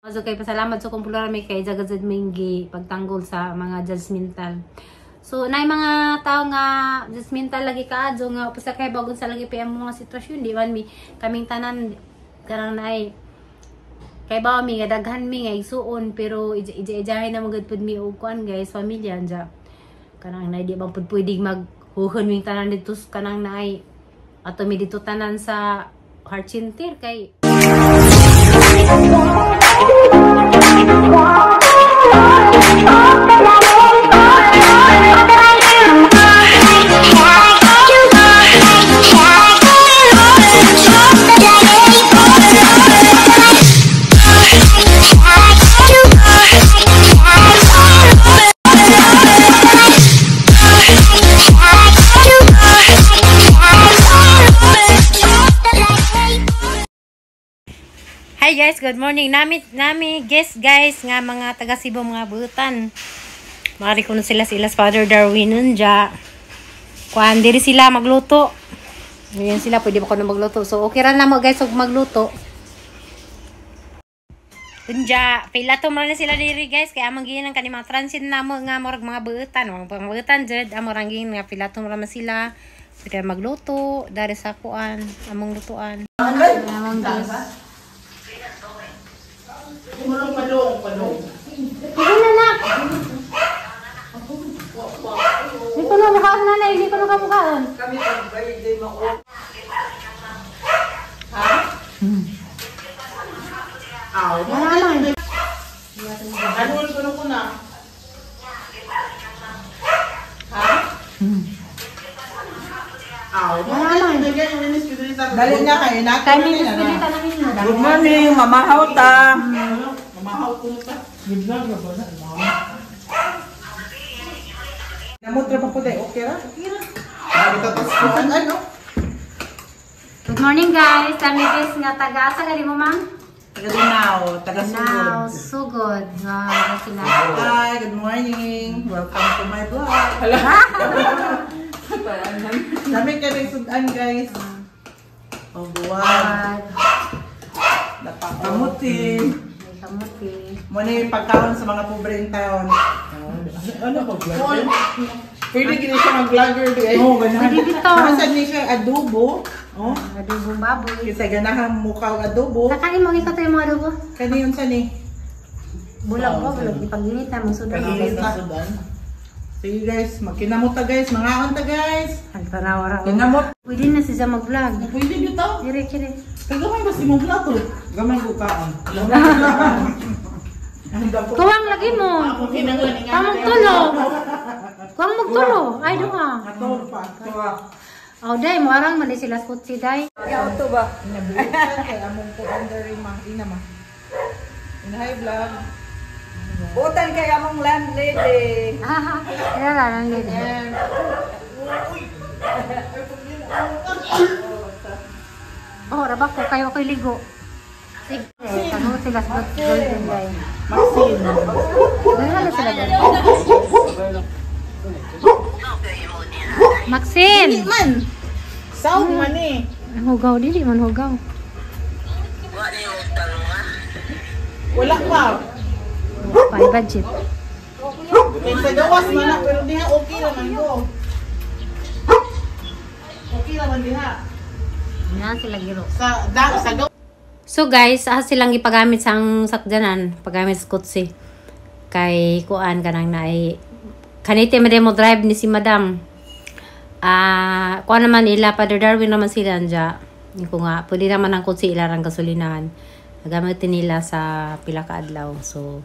So kay pasalamat sa kong mi kay jagad minggi pagtanggol sa mga judgmental. So nay mga tao nga judgmental lagi kaadyo nga usa kay bagon sa lagi pa ang mga sitwasyon di man mi kaming tanan kanang naay kay ba mi nga daghan mi nga igsuon pero ija-ijahay na magud pud mi og kuan guys pamilya anja kanang naay di bang pud pwedeng maghuhon ming tanan dito kanang naay ato mi dito tanan sa heart center kay. Hi guys, good morning. Nami guest guys nga mga taga Cebu mga butan. Mari kuno sila sila Father Darwin unja. Kuan diri sila magluto. Ngayon sila pwede ba kuno magluto. So okay ra na mo guys og magluto. Unja, pila to man sila diri guys kay among giinan kani mga transit namo nga murag mga butan, mga butan jud amo rang giinan nga pila to man sila. Pwede magluto dari sa kuan, among lutuan. Among guys. Palong. Hindi na nak. Hindi ko na mukhaan nanay, hindi ko na kamukhaan. Kami pag-birthday mo ko. Ha? Aw. Ano? Ano ko na? Ha? Aw. Dali na kayo. Kami na. Good morning, mamahaw ta. Mamahaw ko na ta. Good luck na ba na? Namutra pa po tayo. Okay ra? Okay ra. Ano? Good morning guys. Kami guys nga taga-asa ka mo ma'am? Taga Dinao, taga Sugod. Sugod. Wow, sila. Hi, good morning. Welcome to my vlog. Hala. Dami kayo sudan guys. Oh, buwan. Kamuti. Kamuti. Muna yung pagkaon sa mga pobreng taon. Ano ba vlogger? Pwede gini siya mag-vlogger di ay. Oo, ganahan. Pwede dito. Masad ni siya adobo. Oh. Adobong baboy. Kasi ganahan mukha og adobo. Kakain mo ikaw tayo mga adobo. Kani yun sa ni? Bulag ko, bulag. Ipaginit na mo sudan. Paginit na. Sige guys, magkinamot ta guys, mangaon ta guys. Tanaw ra. Kinamot. Pwede na siya mag-vlog. Pwede dito. Dire kire. Kagamay ba si mong vlog to? Gamay ko kaon. Kuwang lagi mo. Kamog tulo. Kuwang magtulo. Ay duha. Ato pa. Tuwa. Oh, day mo arang man sila kutsi day. Auto ba? Inabutan kay among ko under ma ina ma. Inahay vlog. Butan kay among landlady. Kaya landlady. Oh, rabak ko kayo ako'y ligo. Sige, tanong sila sa golden day. Maxine. Wala sila guys. Maxine. Dili man. South man eh. Hugaw dili man hugaw. Wala pa. Pa budget. Kaysa gawas man na, pero diha okay naman ko. Okay naman diha. Na sila giro. Sa da, sa gawas. So guys, silang ipagamit sa ang sakjanan, pagamit sa kutsi. Kay kuan kanang naay kanite man mo drive ni si Madam. Kuan naman ila Father Darwin naman sila anja. Ko nga pwede naman ang kutsi ila rang gasolinahan. Gamitin nila sa pila ka adlaw. So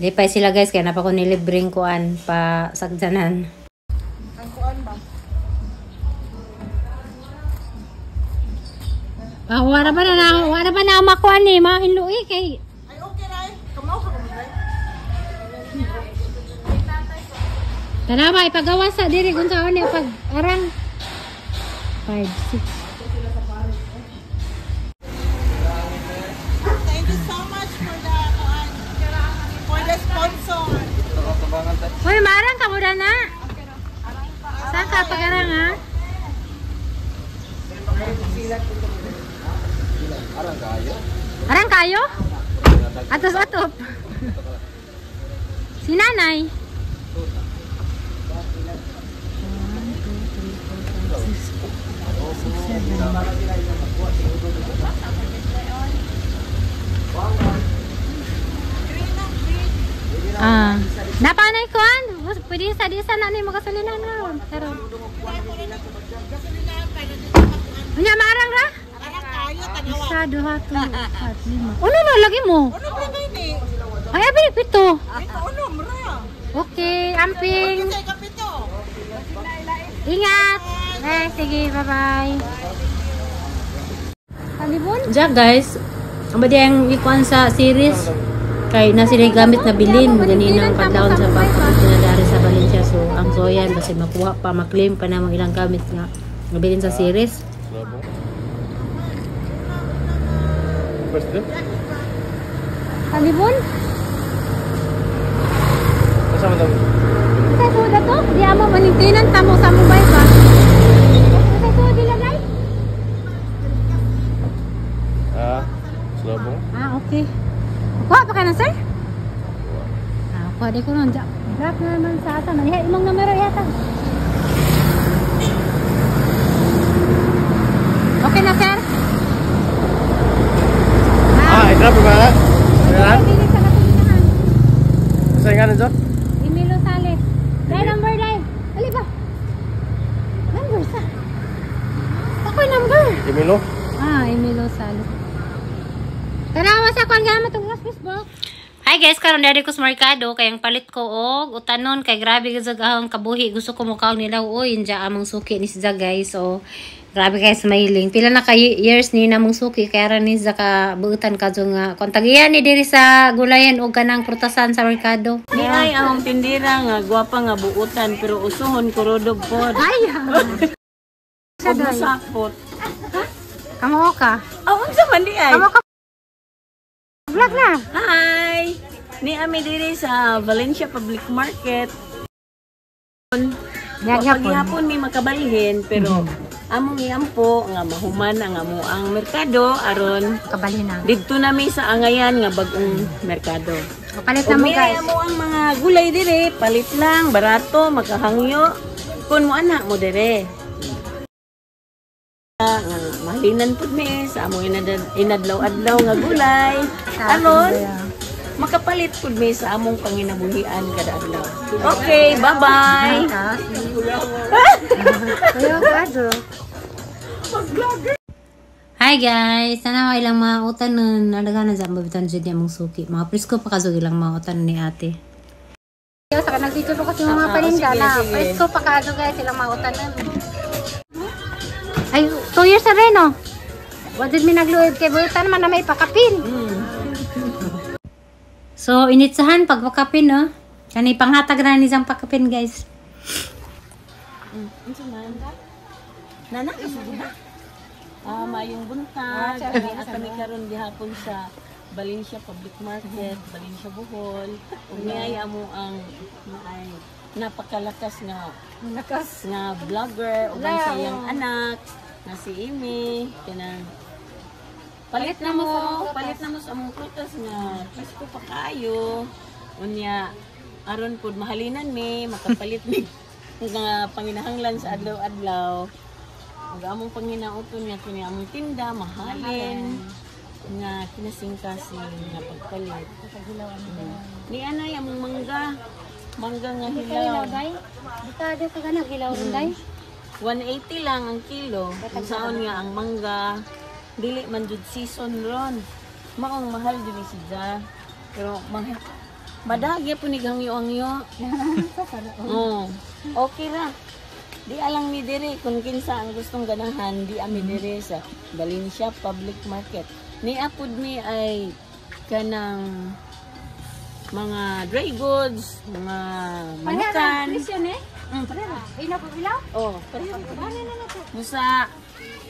di pa sila guys kaya napa ko nilibreng kuan pa sakjanan. Ang kuan ba? Wala ba na wala ba na makuan ni mahinlui kay. Ay okay ra. Kamaw ka mo. Tanawa ipagawa sa diri kung saan ni pag arang 5 6. Thank you so much for the for the sponsor. Hoy, maarang ka mo na. Saka pagarang ha? Arang kayo? Arang kayo? Atos atop. Si nanay. 1, 2, 3, 4, 5, 6, 7. Ah, napanay ko an. Pwede sa di sa nanay magasolina na ron. Karon. Unya maarang ra? Isa, duha, tulo, apat, lima. Uno na lagi mo. Uno ra ba ini? Ay, abi pito. Ito uno mra. Okay, amping. Kasi kapito. Ingat. Eh, sige, bye-bye. Palibon? Ja, guys. Ang ba ang ikuan sa series? Kay na sila gamit na bilin ganinang kadlawon sa pagkakit na dari sa Valencia. So, ang soyan basta makuha pa, maklaim pa namang ilang gamit nga nabilin sa series. First trip? Palibon? Kasama daw. Sa suda to? Di amo manintinan tamo sa mobile ba? Sa suda lagay? Ah, sulabong. Ah, okay. Kuha pa ka na, sir? Ah, kuha di ko nun. Drop na naman sa ata. Maniha, imong numero yata. Okay na, sir? Ah, i-drop ba na? Okay, bilis sa kasulinahan. Saan nga nito? Emilio Sales. Dai, number, dai. Ali ba? Number sa? Ako'y number. Emilo? Ah, Emilio Sales. Tanawa sa kuan gamit ang Facebook. Hi guys, karon diri ko sa merkado kay ang palit ko og utanon kay grabe gid sa ahong kabuhi. Gusto ko mukaon nila oy inja among suki ni siya guys. So grabe kay smiling. Pila na kay years ni namong suki kay ra ni siya ka buutan kadto nga kon tagiyan ni diri sa gulayan og kanang prutasan sa merkado. Ni ay among tindira nga gwapa nga buutan pero usuhon kurodog pod. Ay. Ug mosakot. Kamo ka. Aw unsa man di ay? Kamo ka. Vlog na. Hi. Ni ami diri sa Valencia Public Market. Yagyapon. Paghapon mi makabalhin pero among iampo nga mahuman ang amo ang merkado aron Kabalhin na. didto nami sa angayan nga bag-ong merkado. Palit na Ug mo ni ay guys. amo ang mga gulay dire, palit lang, barato, makahangyo. Kun mo anak mo dire. Nga mahalinan pud mi sa among inadlaw-adlaw nga gulay. Aron makapalit pud mi sa among panginabuhian kada adlaw. Okay, bye-bye. Hi guys! Sana ilang mga utan nun. Nalaga na sa mabitan dyan yung mong suki. Mga presko pa kasog ilang mga utan ni ate. Saka nagdito po kasi mga paninda na. Presko pa kaso guys ilang mga utan nun. Ay, 2 years na rin oh. Wadid mi nagluib kay buutan man na may pakapin. So, initsahan pagpakapin no. Kani panghatag na ni siyang pakapin guys. Unsa man? Nana kasugod na. Ah, maayong buntag. Kami kami karon gihapon sa Valencia Public Market, Valencia Bohol. Ug niay amo ang naay napakalakas nga Lakas. nga vlogger ug ang sa iyang anak nga si Amy kanang palit na mo sa among prutas nga presko pa kaayo unya aron pud mahalinan mi makapalit mi nga panginahanglan sa adlaw-adlaw ug among panginauton nga kini among tinda mahalin nga kinasingkasing nga pagpalit ni anay among mangga mangga nga hilaw. Day. Dito dito ka na hilaw day. 180 lang ang kilo. Kung saan nga ang mangga, dili man jud season ron. Maong mahal jud ni siya. Pero madagya po ni hangyo-hangyo. Oo. Okay ra. Di alang mi diri kung kinsa ang gustong ganahan, di ami diri sa Valencia Public Market. Ni apod mi ay kanang mga dry goods, mga manukan. Presyo ni? Pareha. Ay na po hilaw. Oh, pareha. Ano na na to? Musa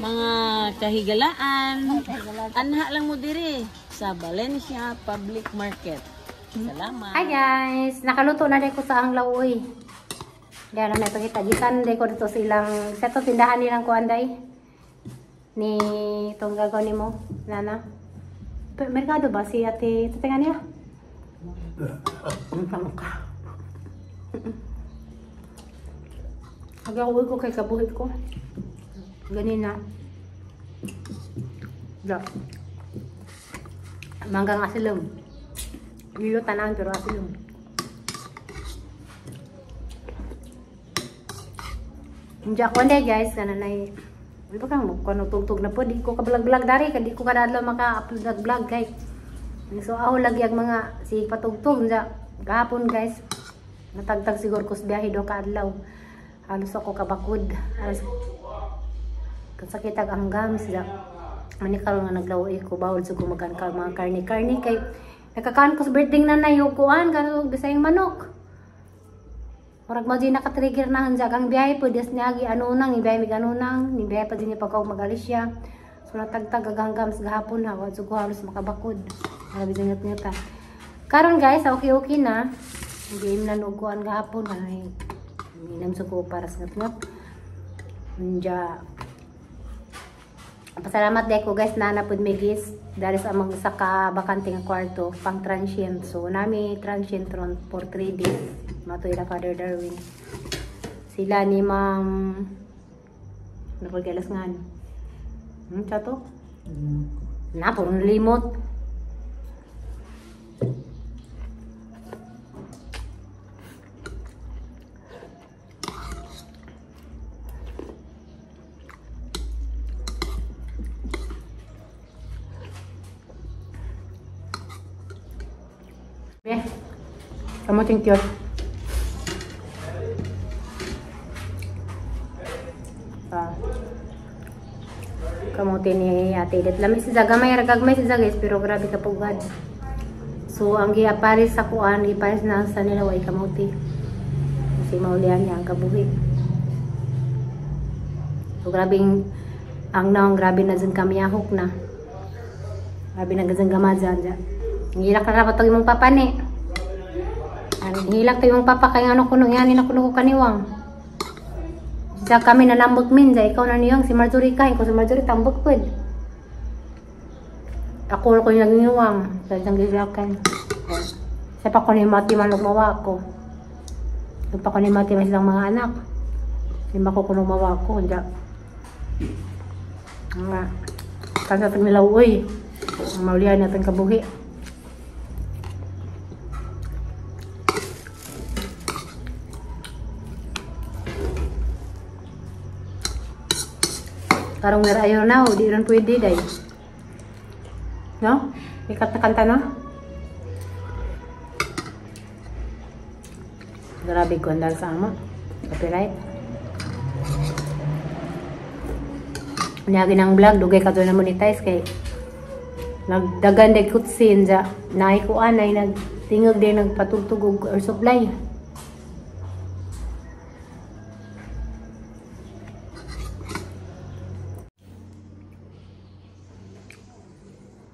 mga kahigalaan. Anha lang mo diri sa Valencia Public Market. Salamat. Hi guys, nakaluto na din ko sa ang lauoy. Diyan na ipakita gisan din ko dito sa ilang sa to tindahan nilang kuan day. Ni itong gagawin nimo, Nana. Merkado ba si Ate Tatingan niya? Ang tangka. Agaw ko kay kabuhi ko. Ganina. Ya. Manggang asilong. Lilo tanan pero asilong. Hindi ako na guys, kananay. Di ba kang magkuno tugtog na po, di ko ka-vlog-vlog dari, di ko kadadlaw maka-upload og vlog kay. So ako lagi ang mga si patugtog nja gahapon guys. Natagtag siguro ko sa biyahe do kaadlaw. Halos ako kabakod. Halos kasakit ang gams ja. Mani karon nga naglaw ko bawol sa gumagan ka mga karne-karne kay nakakaan ko sa birthday nanay kuan karon bisayang manok. Murag mo di nakatrigger na ang jagang biyahe po, des niya ano nang, ibiyahe mig ano nang, nibiyahe pa din niya pagka magalis siya. So natagtag aganggam sa gahapon ha, so halos makabakod. Grabe din ngat. Karon guys, okay na. Game na nuguan gahapon ay minam sa ko para sa ngat. Unja. Pasalamat dai ko guys na napud may guest dari sa among usa ka bakante nga kwarto pang transient. So nami transient ron for 3 days. Matoy na Father Darwin. Sila ni Ma'am napagalas nga ano. Chato? Na puro limot. Eh, kamuting cute. Kamuti ni Ate Edith. Lamig si Zaga, may ragagmay si Zaga guys, pero grabe ka pugad. So, ang giaparis sa kuan, giparis na sa nila way kamuti. Kasi maulian niya ang kabuhi. So, grabe ang naong grabe na dyan kamiyahok na. Grabe na dyan gamadyan dyan. Ang hilak na dapat itong imong papa ni. Ang hilak to imong papa kay ano kuno yan na kuno ko kaniwang. Sa kami nanambok min ja ikaw na niyang si Marjorie kay ko si Marjorie tambok pud. Ako ko yung nagniwang sa isang gilakan. Sa pa ko ni Mati man mawa ko. Sa pa ko ni Mati man silang mga anak. Lima ko kuno mawa ko ja. Nga. Kansa tag nilaw oy. Maulian natin kabuhi. Karong where ayaw na, di rin pwede day. No? Ikat na kanta na? Grabe ko andal sa ama. Copyright. Niyagin ang vlog, dugay ka doon na monetize kay nagdagan day kutsin ja. Naikuan ay nagtingog din nagpatugtug og air supply.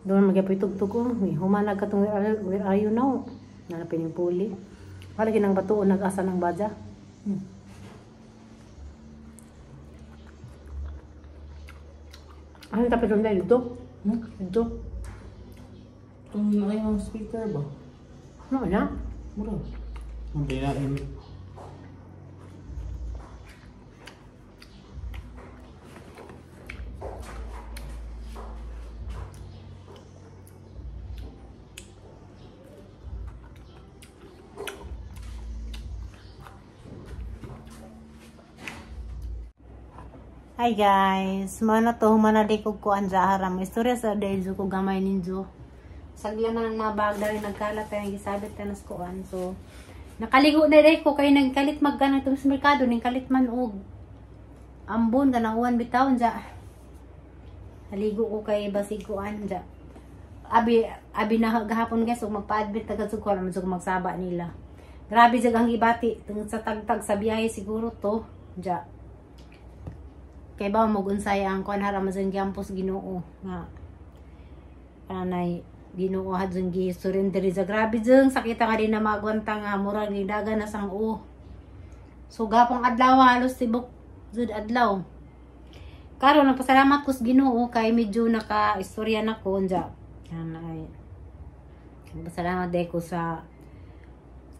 Doon magyapitugtug ko, humanag ka itong where are you now? Nanapin yung puli. Wala ginang bato o nag-asa ng badya. Ano tapos yung dahil dito? Dito? Itong na yung speaker ba? Ano na? Mura. Ang pinain. Hi guys, mana to humana di ko kuan sa haram. Istorya sa dahil ko gamay ninjo. Sagla na ng mga bag dahil nagkalat tayo gisabit tayo nas kuan. So nakaligo na dahil ko kay nagkalit magkana itong sa merkado ning kalit man og ambon kanang uwan bitawon ja. Naligo ko kay basig kuan ja. Abi abi na gahapon guys og magpa-admit ta kadto kuan man magsaba nila. Grabe jud ang gibati tungod sa tagtag sa biyahe siguro to ja. Kay ba magunsay ang kuan hara man giampos Ginoo nga kanay Ginoo hadjong gi surrender sa grabe jung sakita nga din na magwanta nga murag nidaga na sang o. So gapong adlaw halos tibok jud adlaw. Karon nagpasalamat ko sa Ginoo kay medyo naka istorya na ko unja. Kanang ay salamat day ko sa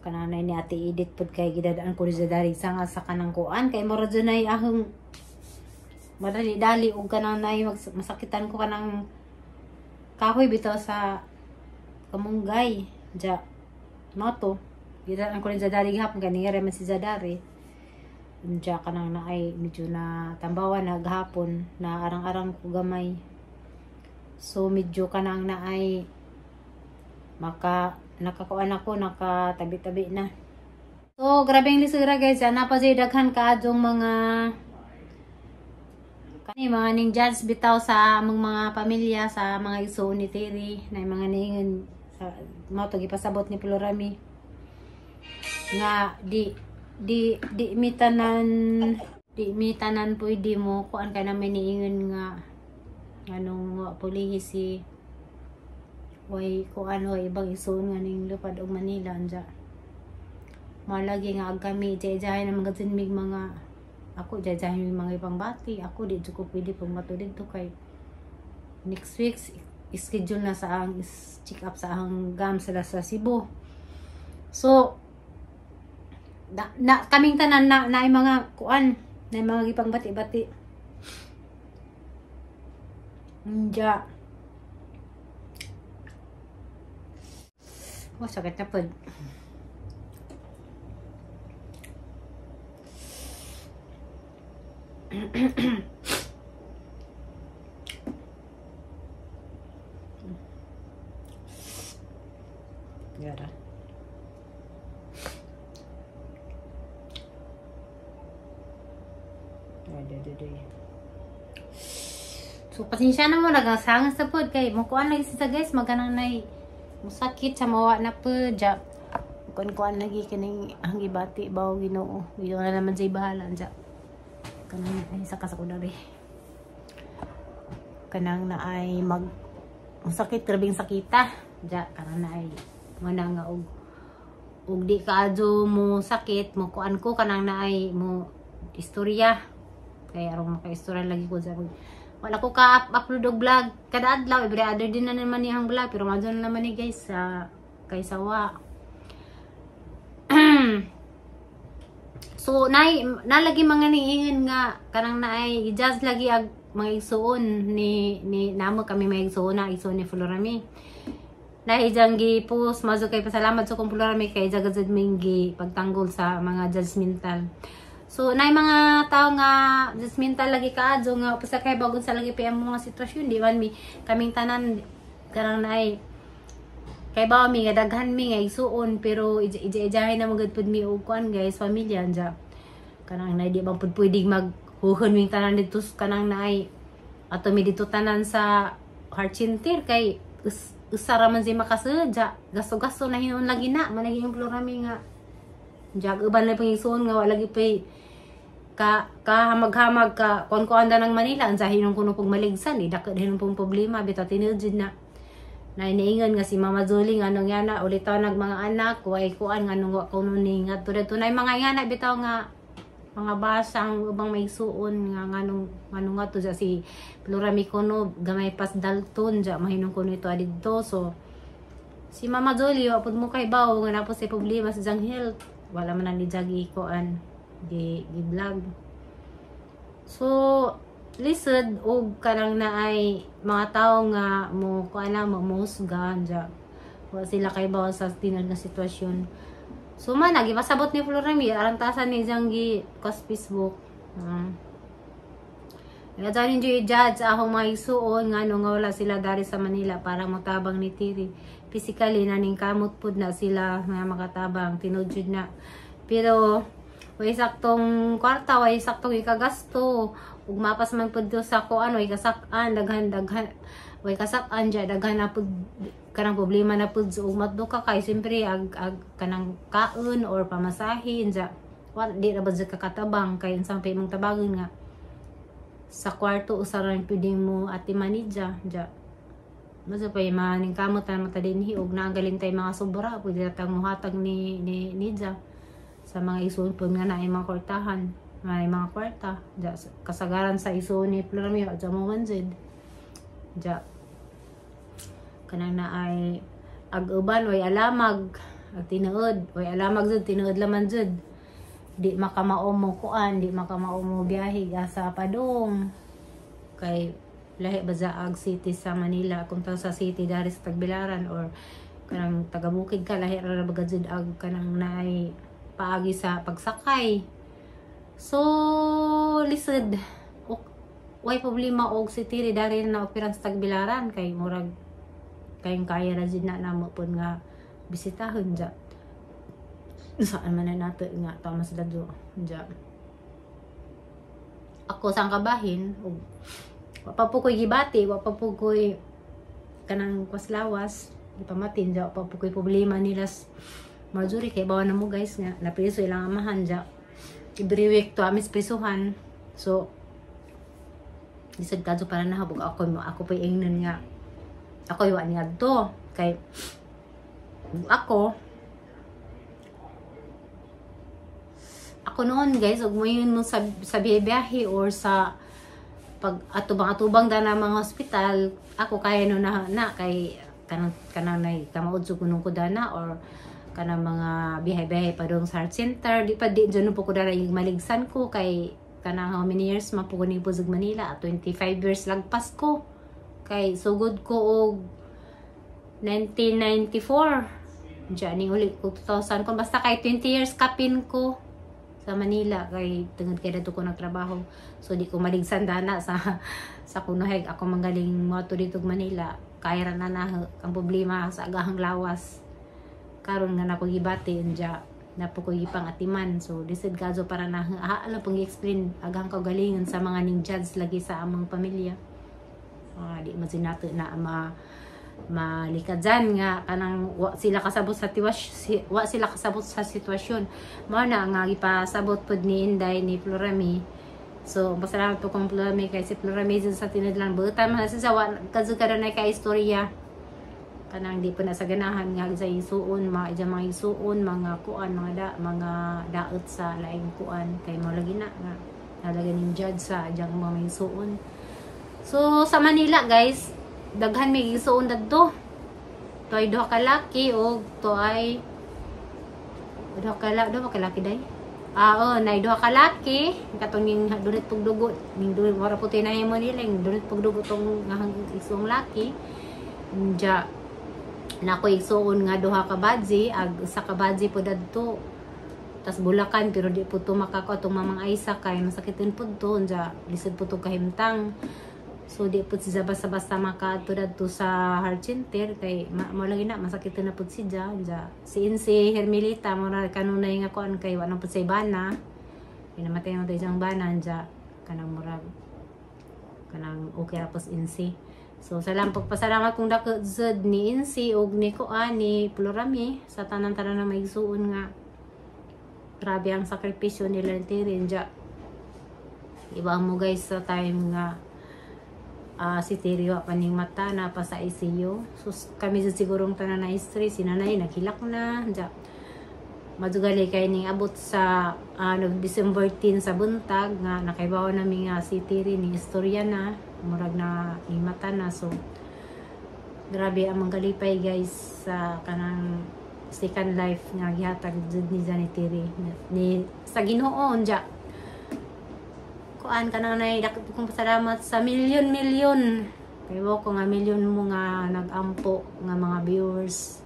kananay ni Ate Edith pud kay gidadaan ko ni dari sanga sa kanang kuan kay mura jud nay ahong madali-dali og kanang nay masakitan ko kanang kahoy bitaw sa kamunggay ja moto gidadaan ko ni dari gihapon kay ningere man si Zadari ja kanang naay medyo na tambawan na gahapon na arang-arang ko gamay. So medyo kanang naay maka nakakuan ako, nakatabi-tabi na. So grabe ang lisura guys, ana pa jud daghan kaadtong mga kani mga ning judge bitaw sa among mga pamilya, sa mga igsoon ni Terry, na mga niingon sa mao to gipasabot ni Florami nga di di di mitanan pwede mo kuan kay namin niingon nga anong wa pulihi si way kuan way ibang isuon nga ning lupad og Manila anja. Malagi nga ag kami jay-jay na mga tinmig mga ako jay-jay mga ibang bati ako di jud ko pwede pag mato didto kay next week schedule na sa ang check up sa ang gam sila sa Cebu. So na kaming tanan na na mga kuan na mga gipang bati-bati anja. Oh, sakit na pod. Yara. So pasensya na mo nagasangas sa pod kay mo kuan lagi sa guys maganang nay musakit sa mawa na po ja kuan-kuan lagi kining ang gibati bawo Ginoo. Ginoo na naman say bahala ja. Kanang ay saka sa kudari. Kanang na ay mag masakit grabing sakita ja kanang na ay muna nga og di kaadyo mo sakit mo kuan ko kanang na ay mo istorya kay aron makaistorya lagi ko sa wala ko ka-upload og vlog kada adlaw, every other din na naman ni ang vlog pero madyo na naman ni guys sa kay sawa. So nay nalagi mga niingon nga kanang naay i-judge lagi ag mga igsuon ni namo kami mga igsuon na igsuon ni Florami. Naay ijang gi-post mazo kay pasalamat sa kong Florami kay jagad minggi pagtanggol sa mga judgmental. So naay mga tao nga judgmental lagi kaadyo nga usa kay bagon sa lagi pa ang mga sitwasyon di man mi kaming tanan kanang naay kay ba mi nga daghan mi nga igsuon pero ija-ijahay na magud pud mi og kuan guys pamilya anja kanang naay di man pud pwedeng maghuhon ming tanan didto kanang naay ato mi didto tanan sa heart center kay usa ra man si makasadya gasto-gasto na hinuon lagi na managi yung Florami nga jag uban na pangigsuon nga wala lagi pay ka kahamag-hamag ka kuan-kuan da ng Manila ang sahinon kuno pug maligsan eh dako din pong problema bitaw tinuod jud na nainiingon nga si Mama Jolie nga anong yana ulitaw nag mga anak way kuan nga nung wa kuno ni nga tunay mga yana bitaw nga mga basang ubang maigsuon nga nganong nganong nga to si Florami kuno gamay pas Dalton ja mahinong kuno ito adidto. So si Mama Jolie wa pud mo kay bawo nga napos sa problema sa jang health wala man ang gi kuan gi vlog. So lisod og kanang naay mga tawo nga mo kuan na mo mohusga ja wa sila kay bawo sa tinuod nga sitwasyon. So man nagipasabot ni Florami arantasan ni jang gi kos Facebook. Nga ninyo i-judge akong mga igsuon nga ano nga wala sila dari sa Manila para motabang ni Tiri. Physically naning kamot pud na sila nga makatabang tinuod jud na. Pero way saktong kwarta, way saktong ikagasto. Ug mapas man pud sa kuan way kasak-an daghan-daghan way kasak-an ja daghan na pud kanang problema na pud ug matdo ka kay siyempre ag kanang kaon or pamasahin ja. Wa di ra ba jud kakatabang kay unsang pa imong tabangon nga sa kwarto usa ra pwede mo ate manija ja. Masa pa maning kamot na mata dinhi og naanggalin tay mga sobra pwede ra tang muhatag ni nija sa mga isuon pud nga naay mga kwartahan, may mga kwarta ja kasagaran sa isuon ni Florami ja mo man jud ja. Kanang naay ag uban, way alamag ag tinuod, way alamag jud, tinuod laman jud. Di makamao mo kuan, di makamao mo biyahe asa padung kay lahi ba sa ag city sa Manila. Kung ta sa city dari sa Tagbilaran or kanang taga bukid ka, lahi ra ba jud ag kanang naay paagi sa pagsakay. So lisod. Way problema og si Tiri dari na operan sa Tagbilaran kay murag kayang kaya ra jud na namo pud nga bisitahon dya. Saan man na nato nga tama sa dadyo dya. Ako sa kabahin og wa pa po ko'y gibati, wa pa po ko'y kanang kwaslawas, di pa matin dya, wa pa po ko'y problema nila Marjorie kay bawa na mo guys nga napriso ilang amahan dya. Every week to amis prisuhan. So lisod kadto para nahabog ako mo, ako pa ingnon nga ako wa ni adto kay ako ako noon guys, ug moyun mo sa biyahe or sa pag atubang-atubang dana mga hospital, ako kaya no na, na kay kanang kanang nay kamaud ko ko dana or kanang mga biyahe-biyahe pa dong sa heart center, di pa di dyan po ko dana yung maligsan ko kay kanang how many years man po ko ni po sa Manila, 25 years lagpas ko kay sugod ko og 1994 diyan ni uli ko 2000 ko, basta kay 20 years kapin ko sa Manila kay tungod kay dato ko nagtrabaho. So di ko maligsan dana sa sa kunoheg ako manggaling moadto dito og Manila, kaya ra na na ang problema sa agahang lawas karon nga nako gibati unya na po ko gipang atiman. So lisod kaso para na alam pong i-explain aghang kaugalingon sa mga ning judge lagi sa among pamilya. Di man sinato na ma malikadyan nga kanang wa sila kasabot sa tiwas, wa sila kasabot sa sitwasyon. Mao na nga gipasabot pod ni Inday ni Florami. So pasalamat po kong Florami kay si Florami sa tinadlang butan man sa wa kadto kada ka istorya kanang di pa na sa ganahan nga sa isuon, mga mga isuon, mga kuan, mga da, mga daot sa laing kuan kay mo lagi na nga nalaga ning judge sa diyang mga isuon. So sa Manila guys, daghan may isuon dadto. Toy duha ka laki og toy duha ka duha ka laki day. Ah, oh, nay duha ka laki katong ning dunit pugdugo, ning dunit wara po tinay mo nila, ning dunit pugdugo tong ngahang isuong laki. Unja nako igsuon nga duha ka badzi, ag usa ka badzi po dadto. Tas Bulacan pero di po to makako atong mamang Aisa kay masakitin pud to, unja lisod po to kahimtang. So di po siya basta-basta makaadto dadto sa heart center kay mo lagi na masakitin na pud siya. Unja si Insi Hermelita mo na kanunay nga kuan kay wa na pud say bana. Ginamatay mo to iyang bana, unja kanang murag kanang okay ra pos Insi. So salam pagpasalamat kong dako zud ni Insi og ni kuan ni Florami sa tanan-tanan na maigsuon nga grabe ang sakripisyo nila ni Tiri. Unja iba mo guys sa time nga si Tiri wa paning mata na pa sa ICU. So kami sa sigurong tanan na stress, si nanay naghilak na. Unja madugali kay ning abot sa December 10 sa buntag nga nakaibaw nami nga si Tiri ni istorya na murag na imata na. So grabe ang manggalipay guys sa kanang second life nga gihatag jud ni ni Tiri ni sa Ginoo. Unja kuan kanang nay dako kong pasalamat sa milyon-milyon kay wa ko nga milyon mo nga nagampo nga mga viewers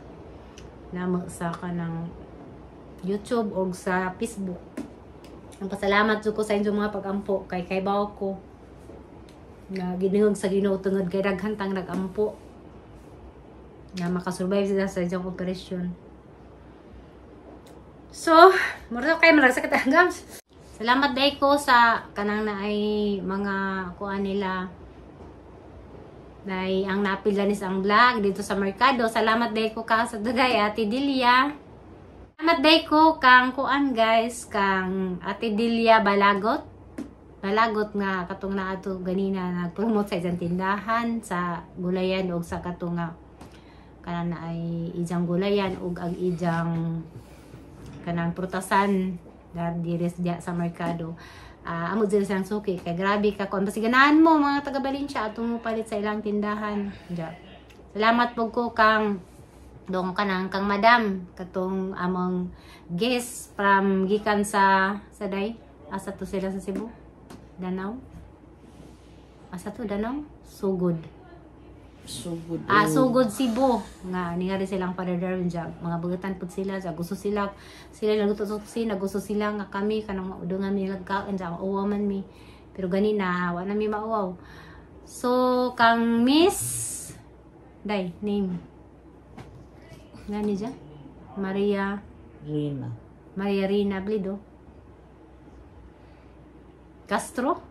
namo sa kanang YouTube og sa Facebook. Ang pasalamat jud ko sa inyong mga pagampo kay kaybaw ko nga ginihog sa Ginoo tungod kay daghan tang nagampo nga makasurvive sila sa inyong operasyon. So, mura kay malagsakit ang gums. Salamat day ko sa kanang naay mga kuan nila nay ang napila ni sa ang vlog dito sa merkado. Salamat day ko ka sa dugay Ate Delia. Salamat day ko kang kuan guys, kang Ate Delia Balagot. Balagot nga katong naadto ganina nagpromote sa isang tindahan sa gulayan og sa katong nga kanang na ay ijang gulayan og ang ijang kanang prutasan diri diya sa merkado. Amo diri sang suki kay grabe ka kon basi ganahan mo mga taga Valencia atong mo palit sa ilang tindahan. Diya. Salamat po ko kang dong kanang kang madam katong among guest from gikan sa day, asa to sila sa Cebu, Danau, asa to, Danau, Sugod. Sugod. Ah, Sugod, Cebu. Nga, ni nga rin silang Father Darwin dyan. Mga bagatan po sila. Dyan. Gusto sila, sila naguto sa kusina. Gusto sila nga kami, kanang maudungan mi lagkaon dyan. Mauwaw man mi. Pero gani na, wala mi mauwaw. So, kang Miss, Day, name. Nga ni dyan? Maria, Rina. Maria Rina Blido. Castro?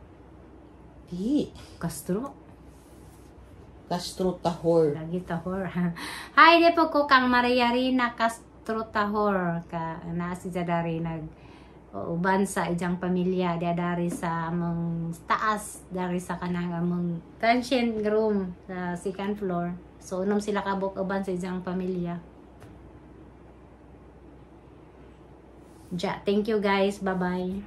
Di. Castro? Castro Tahor. Lagi Tahor. Hi, di po ko kang Maria Rina Castro Tahor. Ka, na si Jadari nag uban sa ijang pamilya di dari sa among taas dari sa kanang among transient room sa second floor. So unom sila kabuk uban sa ijang pamilya. Ja, thank you guys. Bye-bye.